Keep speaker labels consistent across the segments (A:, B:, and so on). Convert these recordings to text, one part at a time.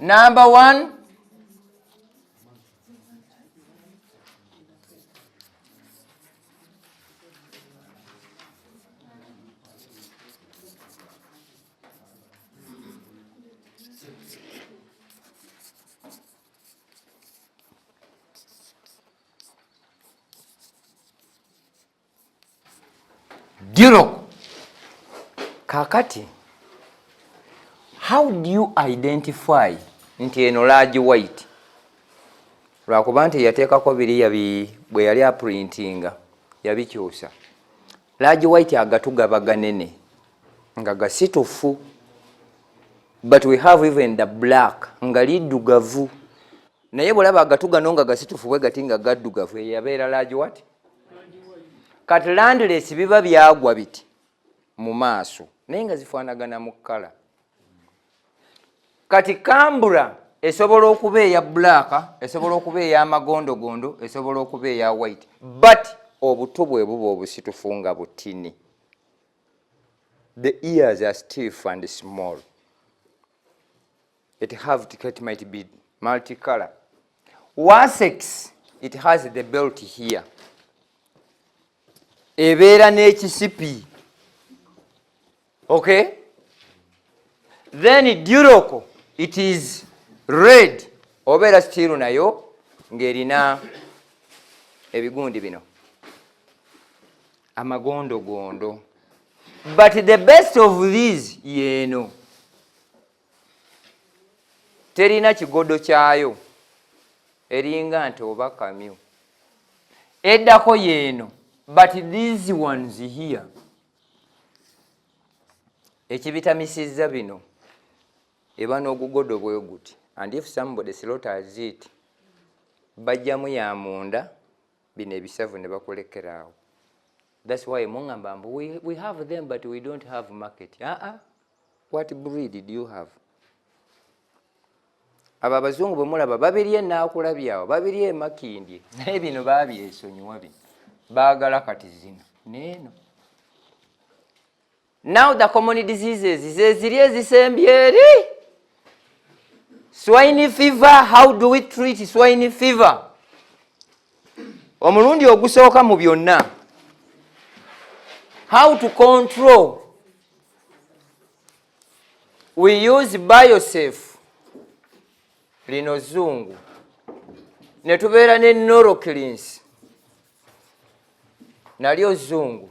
A: Number one, Duroc. Kakati, how do you identify nti eno large white? Lwakuba nti yateekako biri bwe yali aprintinga yabikyusa. Large white agatu gaba ganene nga gasitufu, but we have even the black nga liddugavu, naye bwolaba agatu gano nga gasitufu bwe gati nga gaddugavu, eyo yabeera large what? Kati Landrace biba byagwa biti mu maaso, naye nga zifaanagana mu kkala. Kati Camborough esobola okuba eya black, esobola okuba ey'amagondogondo, esobola okuba eya white, but obuto bwe buba obusitufu nga butini. The ears are stiff and small. It have it might be multicolor. Wessex, it has the belt here, ebeera n'ekisipi. Okay, then Duroc, it is red, obeera still nayo ng'erina ebigundi bino amagondogondo, but the best of these yeeno terina kigodo kyayo, eringa nti oba kamyu. Eddako yeeno, but these ones here ekibitamisizza bino eba n'ogugodo bwe guti, and if somebody slaughters it, bajjamu ya munda bino ebisavu ne bakulekeraawo. That's why muŋŋamba mbu we have them but we don't have market. What breed do you have? Abo abazungu bwe mulaba babiri enaakulabyawo, babiri emakindye, naye bino babyesonyiwa, bino baagala kati zino neeno. Now the common diseases zeziri ezisembye eri swine fever. How do we treat swine fever? Omulundi ogusooka mu byonna, how to control, we use Biosafe, lino zungu, ne tubeera ne Noroclins, nalyo zungu,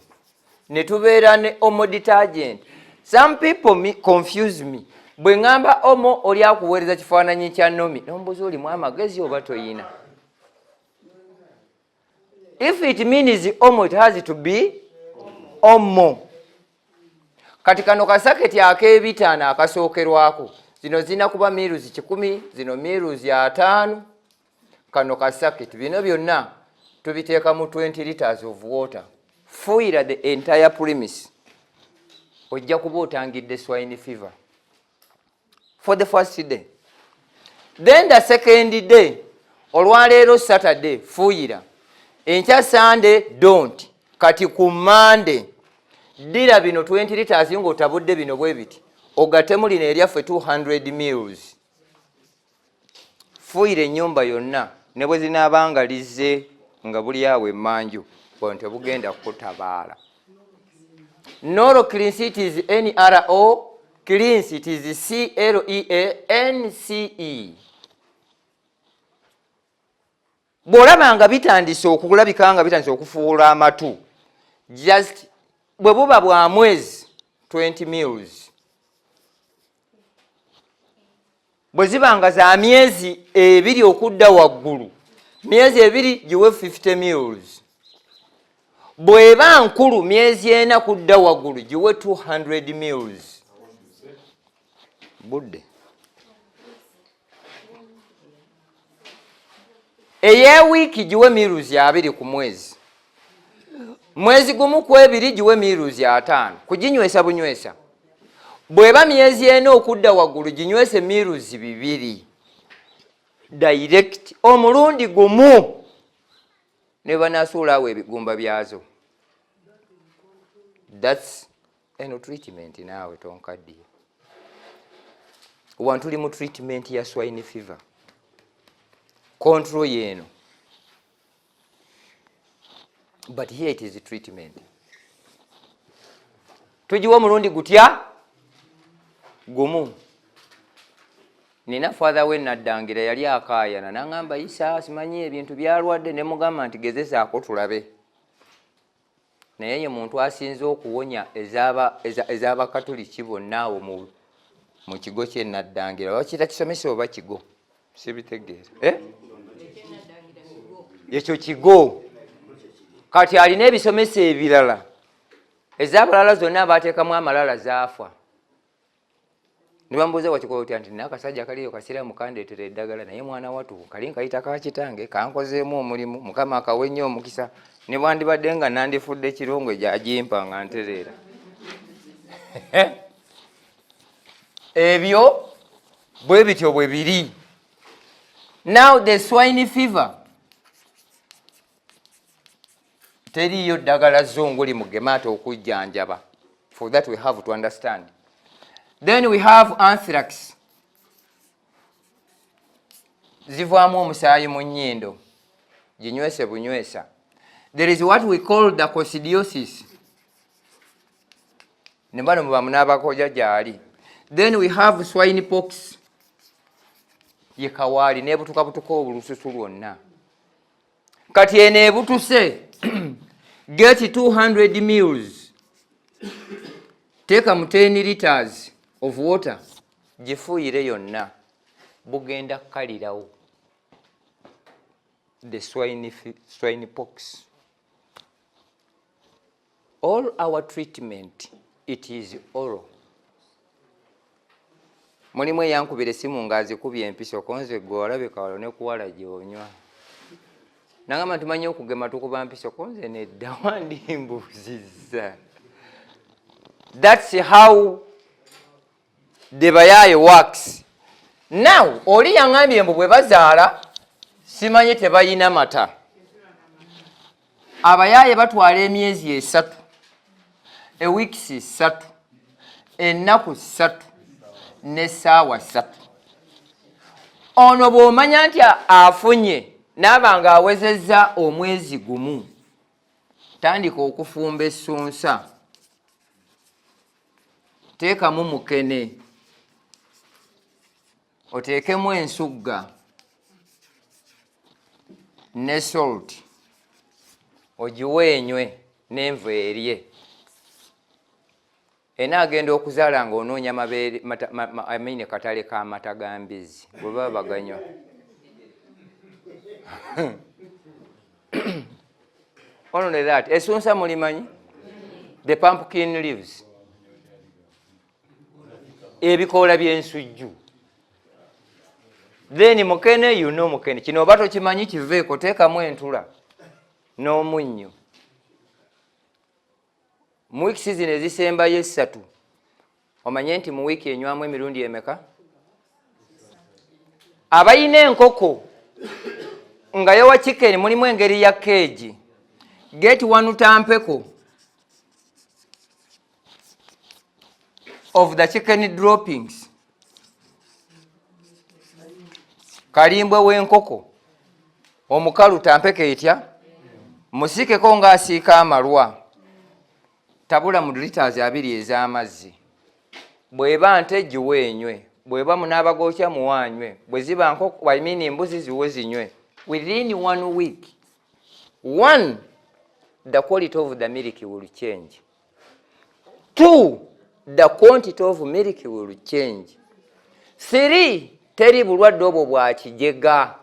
A: ne tubeera ne Omo detergent. Some people me, confuse me. Bwe ŋŋamba Omo, oli akuweereza kifaananyi kya nomi, nombuuza, olimu amagezi oba toyina? If it means Omo, it has to be Omo. Kati kano kasaketi ak'ebitaano akasookerwako, zino zirina kuba mils 100, zino mils 50. Kano kasaketi, bino byonna tubiteeka mu 20 liters of water, fuuyira the entire premise, ojja kuba otangidde swine fever for the first day. Then the second day, olwaleero Saturday, fuuyira, enkya Sunday don't. Kati ku Monday ddira bino 20 liters ng'otabudde bino bwe biti, ogattemu lino eryaffe 200 mils, fuuyira ennyumba yonna, ne bwe zinaaba nga lizze nga buli awo emmanju, bwno tebugenda kutabaala. Noro Cleanse, it is NRO Cleanse, it is CLEANCE. Bw'olaba nga bitandise okulabika nga bitandise okufuula amatu, just bwe buba bwa mwezi, 20 mils. Bwe ziba nga za myezi 2 okudda waggulu, myezi 2, giwe 50 mils. Bw'eba nkulu, myezi 4 kudda waggulu, giwe 200 mils. Budde ey'ewiiki giwe mils 20 ku mwezi, mwezi gumu ku ebiri giwe mils 50, kuginywesa bunywesa. Bw'eba myezi 4 okudda waggulu, ginywese mils 2 direct omulundi gumu, ne banasuulaawo ebigumba byazo. That's eno treatment. Naawe tonkaddiye. Wano tuli mu treatment ya swine fever. Control yeeno, but here it is treatment. Tugiwa omulundi gutya? Gumu. Nina father we Naddangira yali akaayana n'aŋŋamba, "Isa, simanyi ebintu byalwadde." Ne mugamba nti, "Gezezaako tulabe." Naye ye muntu asinze okuwonya ez'abakatuliki bonna awo mu kigo ky'e Naddangira. Bakiyita kisomesa oba kigo, sibitegeera, eh? Ekyo kigo. Kati alina ebisomesa ebirala, ez'abalala zonna abateekamu amalala zaafa. Ne bamubuuza, "Wakikola otya?" Nti, "Naakasajja kaliyo kasiraamu kandeetera eddagala, naye mwana watu kali nkayita ka kitange, kankozeemu omulimu. Mukama akawe nnyo omukisa. Ne bwandibadde nga nandifudde kirongwe, gyagimpa nga ntereera." Ebyo bwe bityo bwe biri. Now the swine fever, teriiyo ddagala zunguli mugema ate okujjanjaba. For that we have to understand. Then we have anthrax, zivaamu omusaayi mu nnyindo, ginywese bunywesa. There is what we call the coccidiosis, ne bano mubamu n'abakoja gyali. Then we have swine pox, ye kawaali nebutukabutuka obulususu lwonna. Kati eno ebutuse, get 200 mils, teeka mu 10 liters of water, gifuuyire yonna, bugenda kukalirawo. The swine pox, all our treatment, it is oral. Mulimu eyankubira essimu ng'azikubye empiso konze, gwe walabika walo ne kuwala gyonywa. Nagamba, "Tumanyi okugema tukuba mpiso." Konze nedda, wandimbuuzizza. That's how the bayaye works. Now oli yaŋŋambye mbu bwe bazaala simanyi tebayina mata. Abayaaye batwala emyezi 3, eweeks 3, ennaku 3 n'essaawa 3. Ono bw'omanya nti afunye naaba nga awezezza omwezi 1, tandika okufumba essunsa, teekamu mukene, oteekemu ensugga ne salt, ogiwe enywe n'enva erye. Enaagenda okuzaala nga onoonya mabeere amine katale k'amata ga mbizi bwe baba baganywa. Only that, esunsa mulimanyi, the pumpkin leaves, ebikoola by'ensujju, then mukene, you know mukene. Kino oba tokimanyi kiveeko, teekamu entula n'omunnyo. Mu wiiki zino ezisembayo 3, omanye nti mu wiiki enywamu emirundi emeka? Abayina enkoko nga yowa chicken, mulimu engeri ya cage, get one tampeko of the chicken droppings, kalimbwe w'enkoko omukalu, tampeko etya, musikeko ng'asiika amalwa, tabula mu liters 20 ez'amazzi. Bw'eba nte giwe enywe, bw'eba munaabagokya muwaanywe, bwe ziba nkoko, I mean mbuzi, ziwe zinywe. Within one week, one, the quality of the milk will change; two, the quantity of milk will change; three, teri bulwadde obwo bwa kijega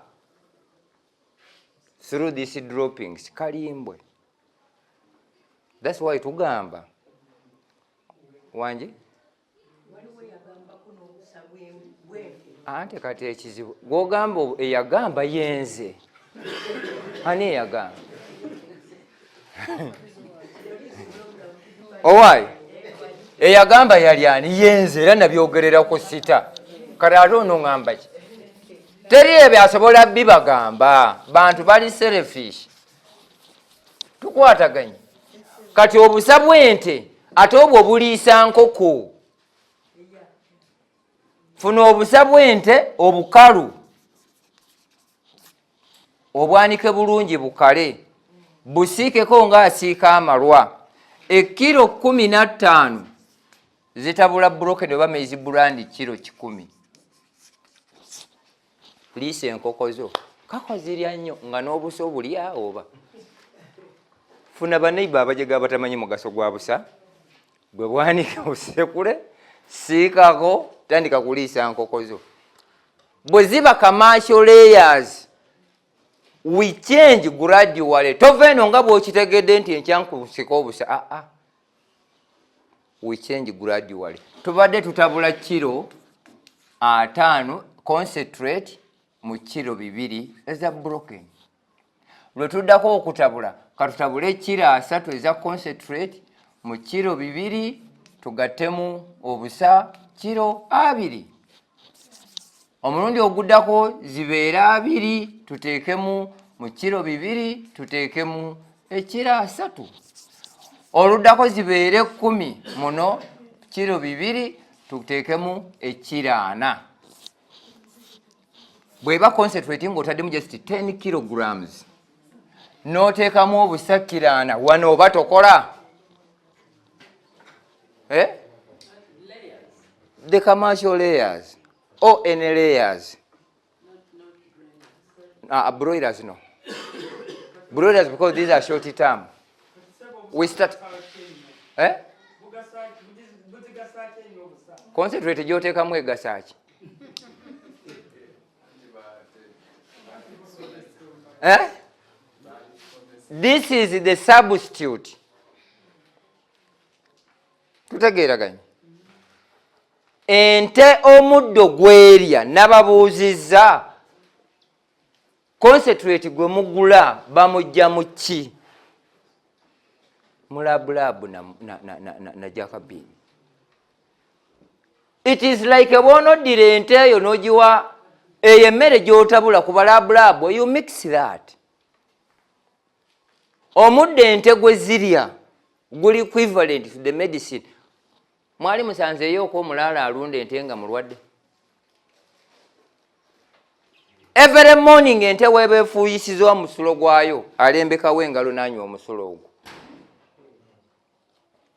A: through these droppings, kalimbwe. That's why tugamba wangi.
B: Waliwo eyagambako n'obusa bw'ente.
A: Ante kati ekizibu gwogamba eyagamba yenze ani eyagamba owaayi eyagamba yali ani? Yenze, era nabyogerera ku sita. Kati ate ono ŋŋamba ki? Teri ebyo asobola bibagamba, bantu bali selfish. Tukwataganye. Kati obusa bw'ente ate obwo buliisa nkoko. Funa obusa bw'ente obukalu, obwanike bulungi bukale, busiikeko ng'asiika amalwa. Ekkiro 15 zitabula broken oba maize bran kiro 100. Liisa enkoko zo, kako zirya nnyo nga n'obusa obulya oba. Funa baneiba abajega abatamanyi mugaso gwa busa, gwe bwanike obusekule, siikako, tandika kuliisa nkoko zo. Bwe ziba commercial layers, we change gradually. Tova eno nga bw'okitegedde nti enkya nkusika obusa, aa, we change gradually. Tubadde tutabula kiro 50 concentrate mu kiro 2 eza broken. Lwe tuddako okutabula, katutabule kiro 30 eza concentrate mu kiro 2, tugattemu obusa kiro 20. Omulundi oguddako zibeere 20, tuteekemu mu kiro 2, tuteekemu ekiro 30. Oluddako zibeere 10 muno kiro 2, tuteekemu ekiro 40. Bw'eba concentrate ng'otaddemu just 10 kilograms n'oteekamu obusa kiro 40, wano oba tokola. Eh? The commercial layers or any layers. Broilers, no. Broilers, because these are short term. We start. Eh? Concentrate gy'oteekamu egasa ki? Eh? This is the substitute. Tutegeeraganye. Ente omuddo gwerya nababuuzizza, concentrate gwe mugula bamujja mu ki? Mulabulabu na jack bean. It is like bw'onoddira ente eyo n'ogiwa eyo emmere gy'otabula ku balabulabu, you mix that. Omuddo ente gwe zirya guli equivalent to the medicine. Mwali musanzeeyo okw'omulaala alunda ente nga mulwadde? Every morning ente weeba efuuyisizwa omusulo gwayo, alembekawo engalo n'anywa omusulo ogwo.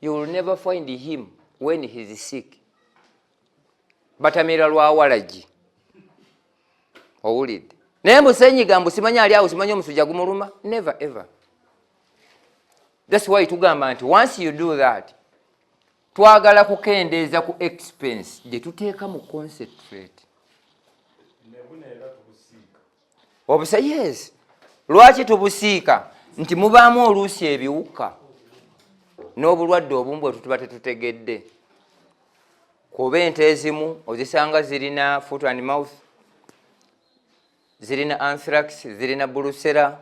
A: You will never find him when he is sick. Batamira lwa walagi, owulidde? Naye mbusenyiga, mbu simanyi ali awo, simanyi omusujja gumuluma, never ever. That's why tugamba nti once you do that, twagala kukendeeza ku expense gye tuteeka mu concentrate. Obusa, yes. Lwaki tubusiika? Nti mubaamu oluusi ebiwuka n'obulwadde obumu bwe tutuba tetutegedde, kuba ente ezimu ozisanga zirina foot and mouth, zirina anthrax, zirina brucella,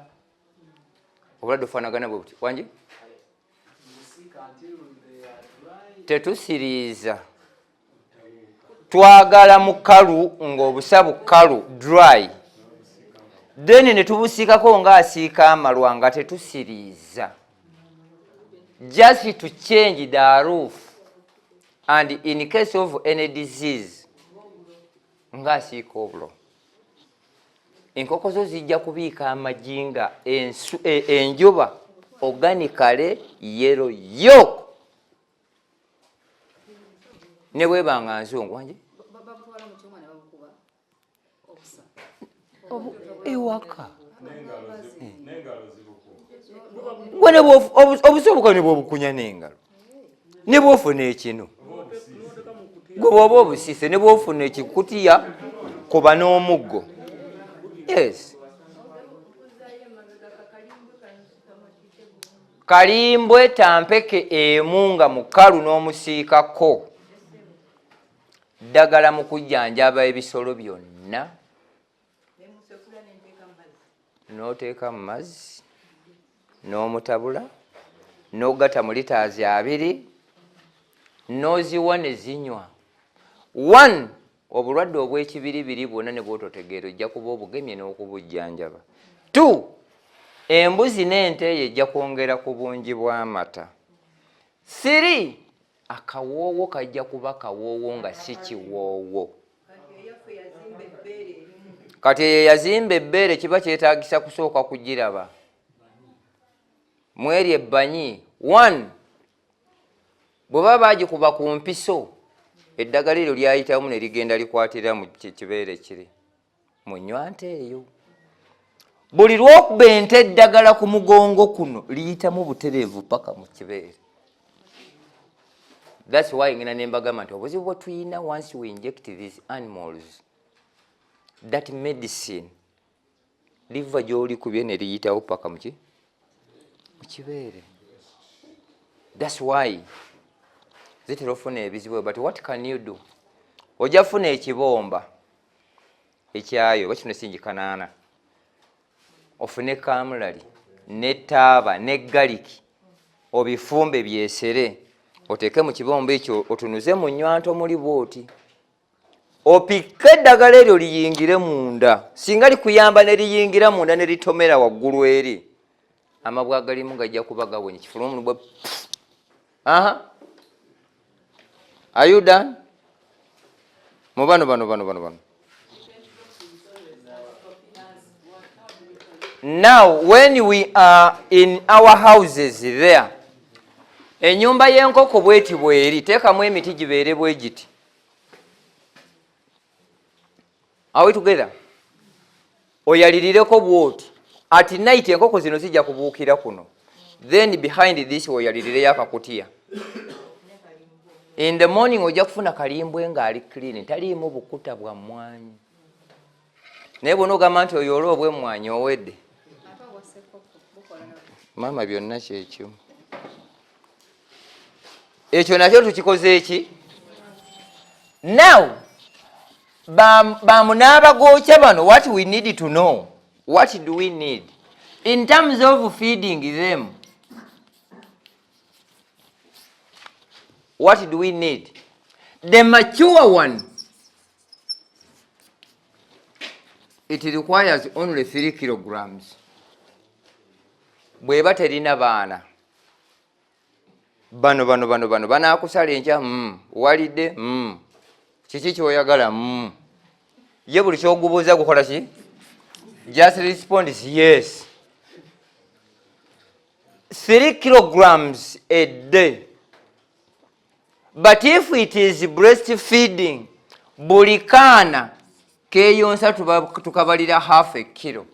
A: obulwadde obufaanagana bwe buti. Wangi, tetusiriiza, twagala mukalu ng'obusa bukalu, dry, then ne tubusiikako ng'asiika amalwa nga tetusiriiza, just to change the roof, and in case of any disease ng'asiika obulo. Enkoko zo zijja kubiika amagi nga enjuba, organically yellow yolk, ne bweba nga nzungu. Wangi?
C: Babutwala mu kyuma ne babukuba obusa.
A: Ewaka gwe ne obusa obuka ne bwobukunya n'engalo, ne bwofuna ekinu gwe bw'oba obusiise, ne bwofuna ekikutiya kuba n'omuggo, yes. Kalimbwe tampeke emu nga mukalu n'omusiikako ddagala mu kujjanjaba ebisolo byonna.
B: Nemusekula nenteeka mu mazzi.
A: N'oteeka mu mazzi n'omutabula n'ogatta mu litaazi 20 n'oziwa ne zinywa. One, obulwadde obw'ekibiribiri bwonna ne bwototegeera ojja kuba obugemye n'okubujjanjaba. Two, embuzi n'ente eyo ejja kwongera ku bungi bw'amata. Three, akawoowo kajja kuba kawoowo nga si kiwoowo. Kati eyo yazimba ebbeere kiba kyetaagisa kusooka kugiraba. Mweri ebbanyi. One, bwe baba bagikuba ku mpiso, eddagala eryo lyayitamu ne ligenda likwatira mu kibeere kiri mu nywanta eyo. Buli lw'okuba ente eddagala ku mugongo kuno liyitamu butereevu paka mu kibeere. That's why ngina ne mbagamba nti obuzibu bwe tuyina, once we inject these animals that medicine, liva gy'olikubye ne liyitawo paka muki mu kibeere. That's why zitera ofuna ebizibu. But what can you do? Ojja funa ekibomba ekyayo oba kino singi kanaana, ofune kamulali ne taaba ne garlic, obifumbe byesere, oteeke mu kibomba ekyo, otunuze mu nnywanto muli bwoti, opikke eddagala eryo liyingire munda. Singa likuyamba ne liyingira munda ne litomera waggulu eri, amabwa agalimu gajja kuba gawonye kifuluma omuno bwe. Aha, are you done? Mu bano bano bano bano bano. Now when we are in our houses there, ennyumba y'enkoko bweti bweri, teekamu emiti gibeere bwe giti. Are we together? Oyalirireko bwoti. At night enkoko zino zijja kubuukira kuno, then behind this oyalirireyo akakutiya. In the morning ojja kufuna kalimbwe ng'ali clean, taliimu bukuta bwa mmwanyi. Naye bwona ogamba nti oyoole obw'emmwanyi, owedde.
C: Ate obwa ssekoko bukola nabwo?
A: Maama, byonna kyekimu. Ekyo nakyo tukikoze eki. Now bamunaabagokya bano, what we need to know, what do we need in terms of feeding them? What do we need? The mature one, it requires only 3 kilograms. Bweba terina baana, bano bano bano bano banakusala enkya, walidde, kiki kyoyagala, Ye buli kyogubuuza gukola ki? Just responds yes. 3 kilograms a day. But if it is breastfeeding, buli kaana keyonsa tukabalira half a kilo,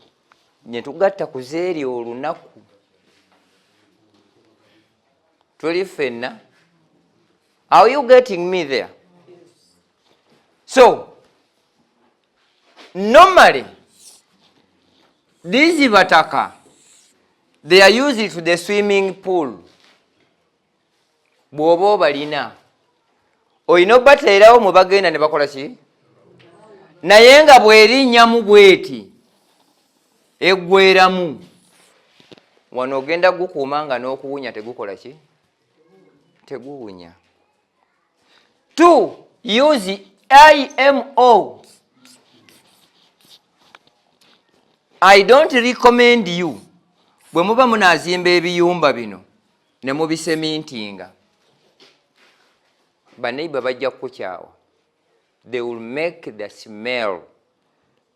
A: ne tugatta ku zeeri olunaku. Tuli ffenna? Are you getting me there? So normally these bataka, they are used to the swimming pool. Bw'oba obalina, olina obateerawo mwe bagenda ne bakola ki, naye nga bwerinnyamu bweti eggweramu wano, ogenda gukuuma nga n'okuwunya tegukola ki, teguwunya. To use IMO, I don't recommend you. Bwe muba munaazimba ebiyumba bino ne mubisemintinga, baneighbor bajja kukukyawa. They will make the smell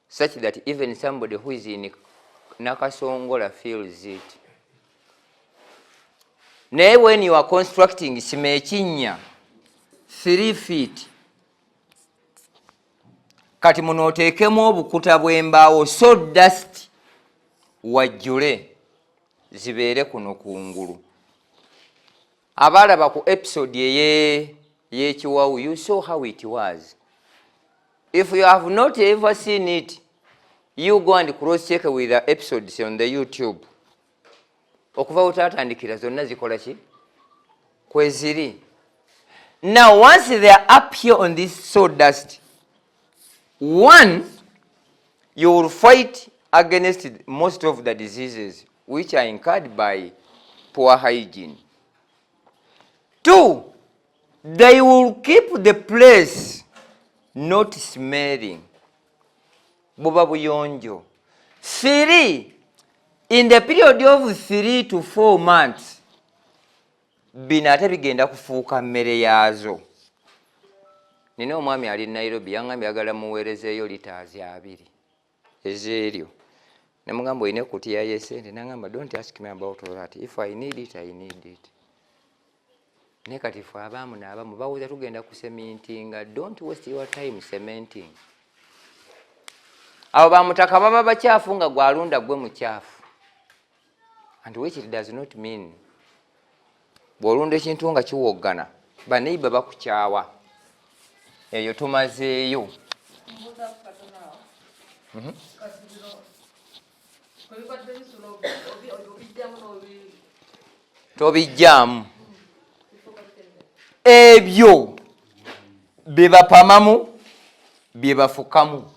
A: such that even somebody who is in Nakasongola feels it. Naye when you are constructing, sima ekinnya 3 feet. Kati muno oteekemu obukuta bw'embaawo, sawdust, wajjule zibeere kuno kungulu. Abalaba ku episode ey'ekiwawu, you saw how it was. If you have not ever seen it, you go and cross check with the episodes on the YouTube. Okuva wetatandikira zonna zikola ki, kweziri. Now once they are up here on this sawdust one, you will fight against most of the diseases which are incurred by poor hygiene. Two, they will keep the place not smelling, buba buyonjo. Three, in the period of 3 to 4 months, bino ate bigenda kufuuka mmere yaazo. Nina omwami ali Nairobi, yaŋŋambye agala muweerezeeyo litres 20. Ezeeryo nemugamba olina ekutiya yesente, nagamba, "Don't ask me about that. If I need it, I need it." Naye kati fe abaamu naabamu bawuza tugenda ku cementinga. Don't waste your time cementing. Abo bamutaka baba bakyafu nga gwalunda gwe mukyafu, and which it does not mean bw'olunda ekintu nga kiwoggana baneiba bakukyawa. Eyo tumazeeyo.
C: Mbuuza katono awo. Kati bino bwe bibadde bisula, obijjamu n'obi
A: Tobijjaamu.
C: Bifuuka bitende.
A: Ebyo bye bapamamu, bye bafukamu,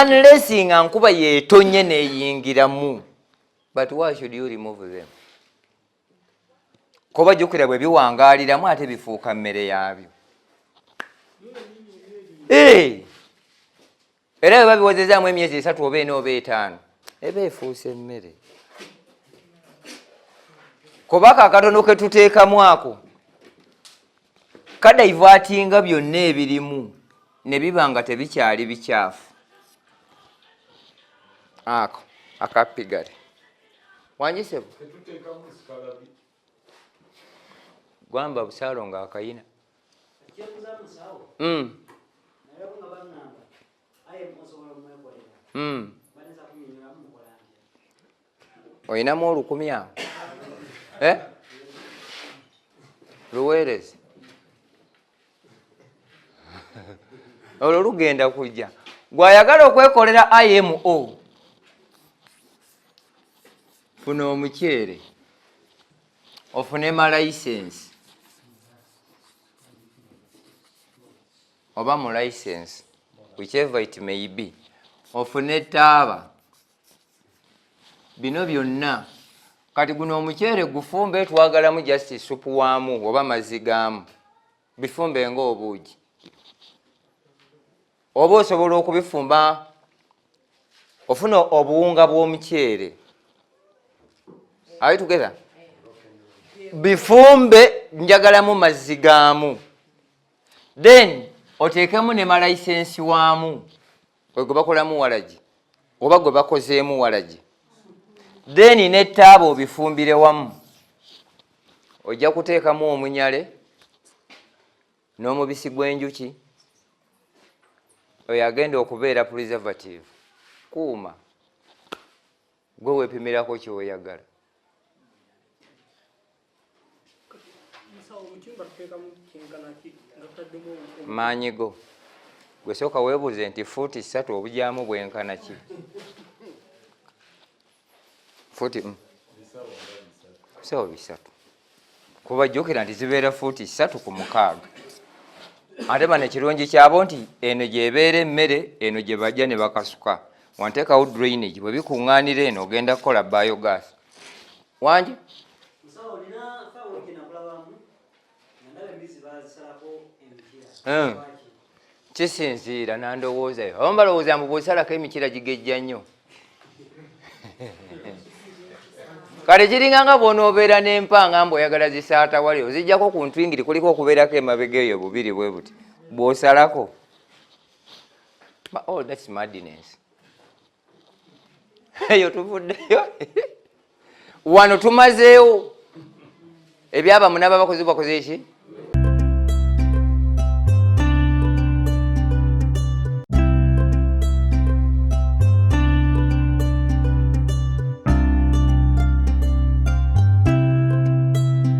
A: unless nga nkuba yeetonye neeyingiramu. But why should you remove them? Kuba jjukira bwe biwangaaliramu ate bifuuka mmere yaabyo. Eh! Era bwe babiwozezaamu emyezi 3 oba 4 oba 5, eba efuuse emmere, kubaka akatono ke tuteekamu ako kadivertinga byonna ebirimu ne biba nga tebikyali bikyafu. Ako akapigale wangisebo.
D: Tetuteekamu sikalabi.
A: Gwamba busaalo nga akayina.
E: Ekyebuuza musawo, naye nga baŋŋamba aye osobola omwekolera, baneza kunyonyolamu mukola ntya?
A: Oyinamu 1000 awo? Eh? Luweereze olwo lugenda kujja. Gwayagala okwekolera IMO, funa omuceere, ofune malayisensi oba mu license, whichever it may be, ofune taaba, bino byonna. Kati guno omuceere gufumbe, twagalamu just supu waamu oba mazzi gaamu, bifumbe ng'obuugi, oba osobola okubifumba ofuna obuwunga bw'omuceere. Are you together? Bifumbe, njagalamu mazzi gaamu, then oteekemu ne malayisensi waamu gwe gwe bakolamu walagi oba gwe bakozeemu walagi, then nettaaba obifumbire wamu. Ojja kuteekamu omunyale n'omubisi gw'enjuki, oyo agenda okubeera preservative. Kuuma gwe weepimirako kyoyagala.
F: Musawo, omucunga tuteekamu kyenkana ki nga tutaddemu
A: Maanyi go. Gwe sooka weebuuze nti fuuti 3 obugyamu bwenkana ki? Fuuti bisawo 300, kuba jjukira nti zibeera fuuti 3 ku 6. Ate bano ekirungi kyabo nti eno gyebeera emmere, eno gye bajja ne bakasuka. Wanteekawo drainage, bwe bikuŋŋaanira eno ogenda kukola biogas. Wangi?
E: Musawo, nina faawo gye nakulabamu nga ndaba embizzi bazisalako emikira. Lwaki?
A: Kisinziira nandowoozayo. Abamu balowooza mbu bw'osalako emikira gigejja nnyo. Kale kiringa nga bw'onoobeera n'empanga mbu oyagala zisaata wali ozijjako ku ntwingiri, kuliko okubeerako emabega eyo bubiri bwe buti bw'osalako. But all that's madness. Eyo tuvuddeyo. Wano tumazeewo ebyabamu n'ababakozi bakoze eki.